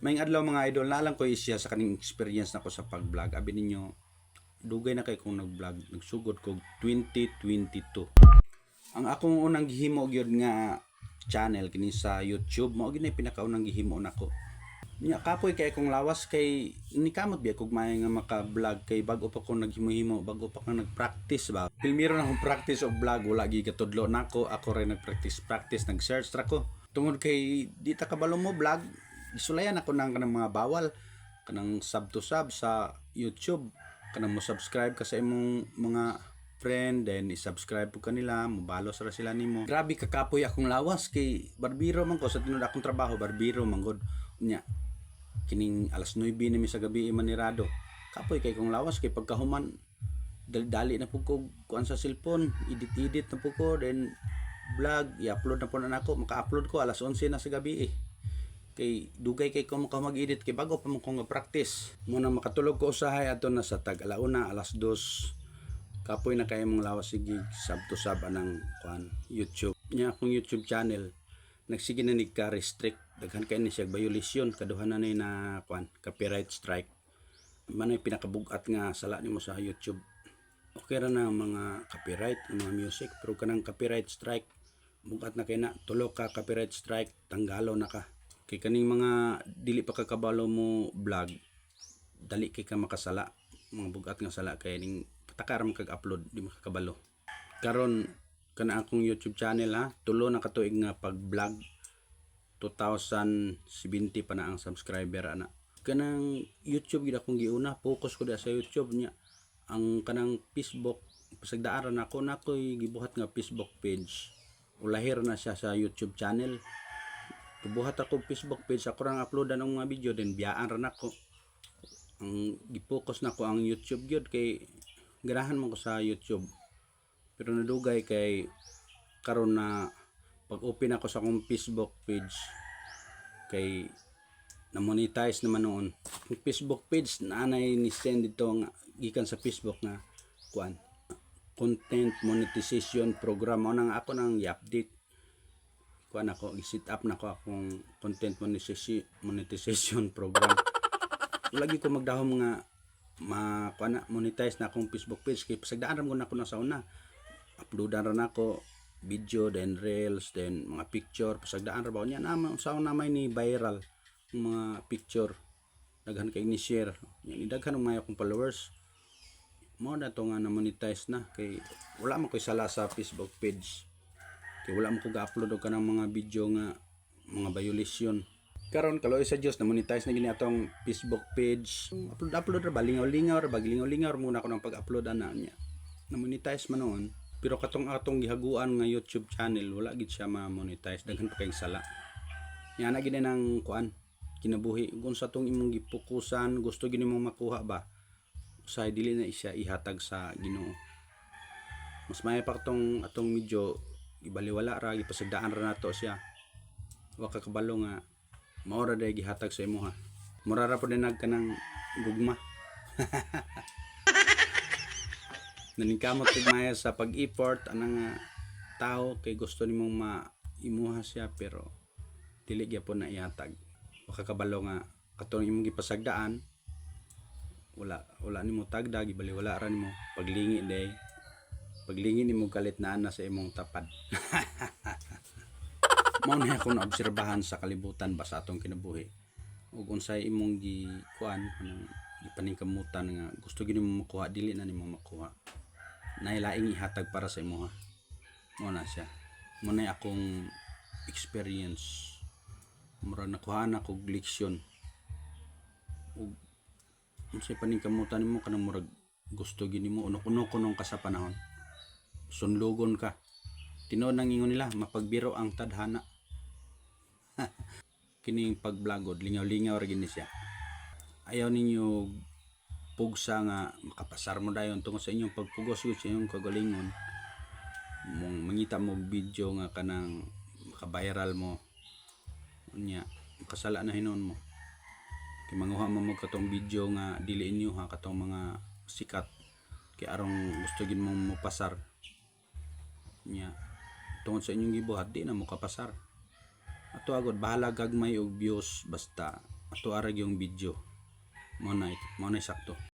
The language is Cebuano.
Maayong adlaw, mga idol, naa lang ko i-share sa kaning experience nako sa pag-vlog. Abi ninyo, dugay na kay kong nag-vlog, nagsugod ko 2022. Ang akong unang gihimo gyud nga channel kini sa YouTube, mao gyud na pinakaunang gihimo nako. Nya kapoy kay akong lawas kay nikamot biya kog maayo nga maka-vlog kay bag-o pa ko naghimo-himo, bag-o pa ko nag-practice ba. Pilmiro na akong practice og vlog, wala gyud katudlo nako, ako rin nag-practice practice, nag-search ra ko. Tungod kay di ta kabalo mo vlog, gisulayan ako ng kanang mga bawal, kanang sub to sub sa YouTube, kanang mo subscribe ka sa imong mga friend, then i-subscribe po kanila, mobalos ra sila nimo. Grabe kakapoy akong lawas kay barbero man ko sa tinuod akong trabaho, barbero man gud. Nya kining alas 9 na mi sa gabi manirado. Kapoy kay kong lawas kay pagkahuman dali na pud ko kuan sa cellphone, edit-edit na pud ko, then vlog, i-upload na po na nako, maka-upload ko alas 11 na sa gabi eh. Kay dugay kay ko maka mag-edit kay bago pa man ko nga practice. Mo na makatulog ko usahay ato na sa tag alauna, alas 2. Kapoy na kay mong lawas, sige sub to sub anang kuan YouTube. Nya akong YouTube channel nagsige na ni ka restrict, daghan kay ni siya violation, kaduha na ni na kuan copyright strike. Manay pinakabugat nga sala nimo sa YouTube. Okay ra na ang mga copyright ang mga music, pero kanang copyright strike, bugat na kay na. Tulo ka copyright strike, tanggalo na ka. Kay kaning mga dili pa ka kabalo mo vlog, dali kay ka makasala, mga bugat nga sala kay ning patakar man kag upload, di makakabalo. Karon kana akong YouTube channel ha, tulo na katuig nga pag-vlog, 2070 pa na ang subscriber ana. Kanang YouTube gid akong giuna, focus ko da sa YouTube. Nya ang kanang Facebook, pasagdaan ra nako, nakoy gibuhat nga Facebook page, ulahir na siya sa YouTube channel. Buhat ako Facebook page, ako rang uploadan ang mga video, then biyaan ra nako. Ang gipokus nako ang YouTube gyud kay ganahan man ko sa YouTube. Pero nadugay kay karon na pag open ako sa akong Facebook page kay na monetize naman noon. Ang Facebook page naanay ni send dito nga gikan sa Facebook nga kuan content monetization program, mao na nga ako nang i-update kuan ako, i-set up na ko akong content monetization program. Lagi ko magdahom nga ma kuan na monetize na akong Facebook page kay pasagdaan ra mo na ako na sa una. Uploadan ra nako video, then reels, then mga picture, pasagdaan ra ba niya na sa una. May ni viral ang mga picture, daghan kay ni share yan, daghan ang mga akong followers. Mao na to nga na monetize na kay wala man koy sala sa Facebook page kay wala man ko ga-upload og kanang mga video nga mga violation. Karon, kaluoy sa Dios, na monetize na gini atong Facebook page. Upload upload ra ba, lingaw-lingaw ra ba, lingaw-lingaw ra muna ako ng pag-upload ana niya, na monetize man noon. Pero katong atong gihaguan nga YouTube channel, wala gid siya ma-monetize, daghan pa kay sala. Yan na gid nang kuan kinabuhi, kung sa tong imong gipokusan, gusto gini mong makuha ba, usahay dili na siya ihatag sa Ginoo. Mas may pa atong atong medyo ibaliwala ra, gipasagdaan ra nato siya. Wa ka kabalo nga mao ra day gihatag sa imuha. Mura ra pud nag kanang gugma. Naningkamot kog maya sa pag-effort anang nga tao kay gusto nimong maimuha siya, pero dili gyapon na ihatag. Wa ka kabalo nga katong imong gipasagdaan, wala wala nimo tagda, gibaliwala ra nimo. Paglingi day, paglingi nimo kalit naa na sa imong tapad. Mao na akong naobserbahan sa kalibutan ba sa atong kinabuhi. Ug unsay imong gi kuan kanang gipaningkamutan nga gusto gini mo makuha, dili na nimo makuha, naay laing ihatag para sa imuha. Mao na siya, mao na akong experience. Murag nakuha na kog leksyon. Ug unsay paningkamutan nimo kanang murag gusto gini mo, unok-unok ka sa panahon, sunlugon ka. Tinuod nang ingon nila, mapagbiro ang tadhana. Kining pag-vlog, lingaw-lingaw ra gini siya. Ayaw ninyo pugsa nga makapasar mo dayon tungod sa inyong pagpugos gyud sa inyong kagalingon. Mong mangita mo og video nga kanang maka-viral mo, unya makasala na hinuon mo kay manguha mo mo katong video nga dili inyo ha, katong mga sikat kay arong gusto gid mong mopasar nya. Tungod sa inyong gibuhat, di na mo kapasar. Ato agod bahala gagmay og views, basta Ato ara yung video. Mao na sakto.